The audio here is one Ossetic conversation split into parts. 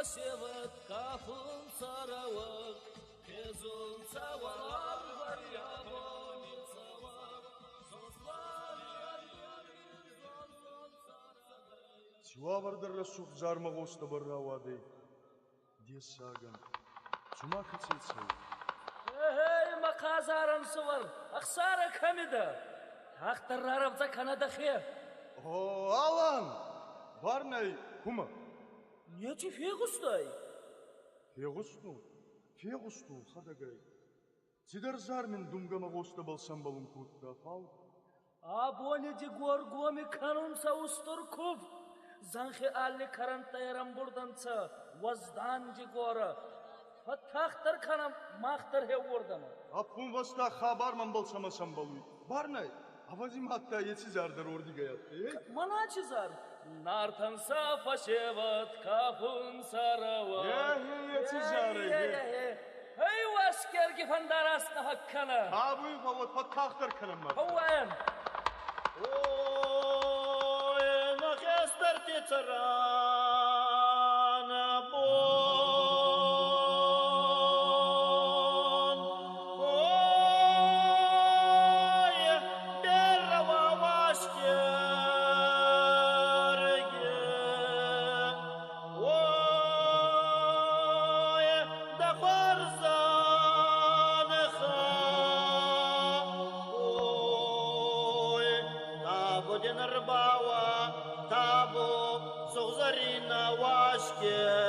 Фӕсевӕд кафунцӕ рӕуӕг, хезунцӕ уӕларвӕй абони цӕуӕг. Сослани Циуавӕрдӕр рӕсугъд зармӕ гъостӕбӕл рауадӕй. Дессагӕн, цума кӕцӕй цӕуй? Эй, мӕ хъазар ӕнсувӕр, Ӕхсарӕ кӕми дӕ? Тагъддӕр рарӕвдзӕ кӕнӕ дӕхе. О, Алан! Барнӕй кумӕ? Нечи фегъустай? Фегъустон, фегъустон, хӕдӕгай. Цидӕр зар мин думгӕ мӕ гъостӕбӕл сӕмбӕлун кодта, фал Абони Дигоргоми кӕнунцӕ устур кувд. Зӕнхи алли кӕрӕнттӕй ӕрӕмбурд ӕнцӕ уӕздан Дигорӕ. Фӕттагъддӕр кӕнӕ мах дӕр хеуордӕмӕ. Ӕппунвӕстаг хабар мӕнбӕл цӕмӕ сӕмбӕлуй? Барнӕй, ӕвӕдзи ма адтӕй еци зар дӕр уордигӕй адтӕй, ey? Мӕнӕ чи зар? Нартӕн сӕ фӕсевӕд кафунцӕ рӕуӕг. Е, еци зар ӕй. Ey, Уасгерги фӕндараст нӕ фӕккӕнӕ. Абуй фӕууӕд, фӕттагъддӕр кӕнӕн ма. Фӕууӕн. Ой, нӕ хестӕрти цӕрӕн бон. Ой, берӕ уа Уасгерги. Ой, дӕ хуарзӕнхӕ. Ой, табу дин ӕрбауа, табу сугъзӕрийнӕ Уасгерги.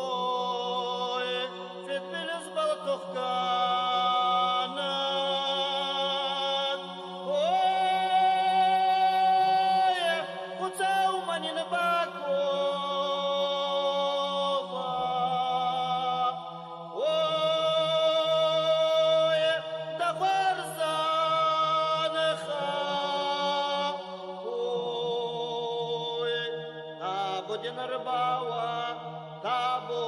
Ой, фидбилизбӕл тухгӕнӕг. Ой, Хуцау ма нин бакова. Ой, дӕ хуарзӕнхӕ. Ой, табу дин ӕрбауа, табу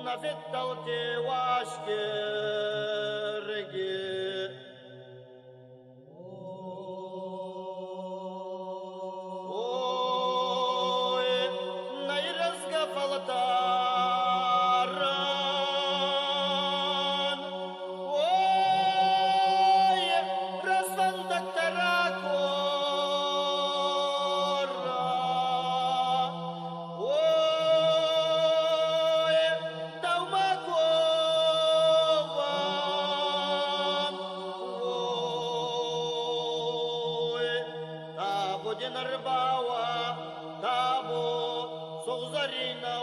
нӕ фиддӕлти Уасгерги. Ой, нӕ ирӕзгӕ фӕлтӕрӕн. Ой, развӕндӕгтӕ ракора. Ой, дӕумӕ ковӕн. Ой, табу дин ӕрбауа, табу сугъзӕрийнӕ.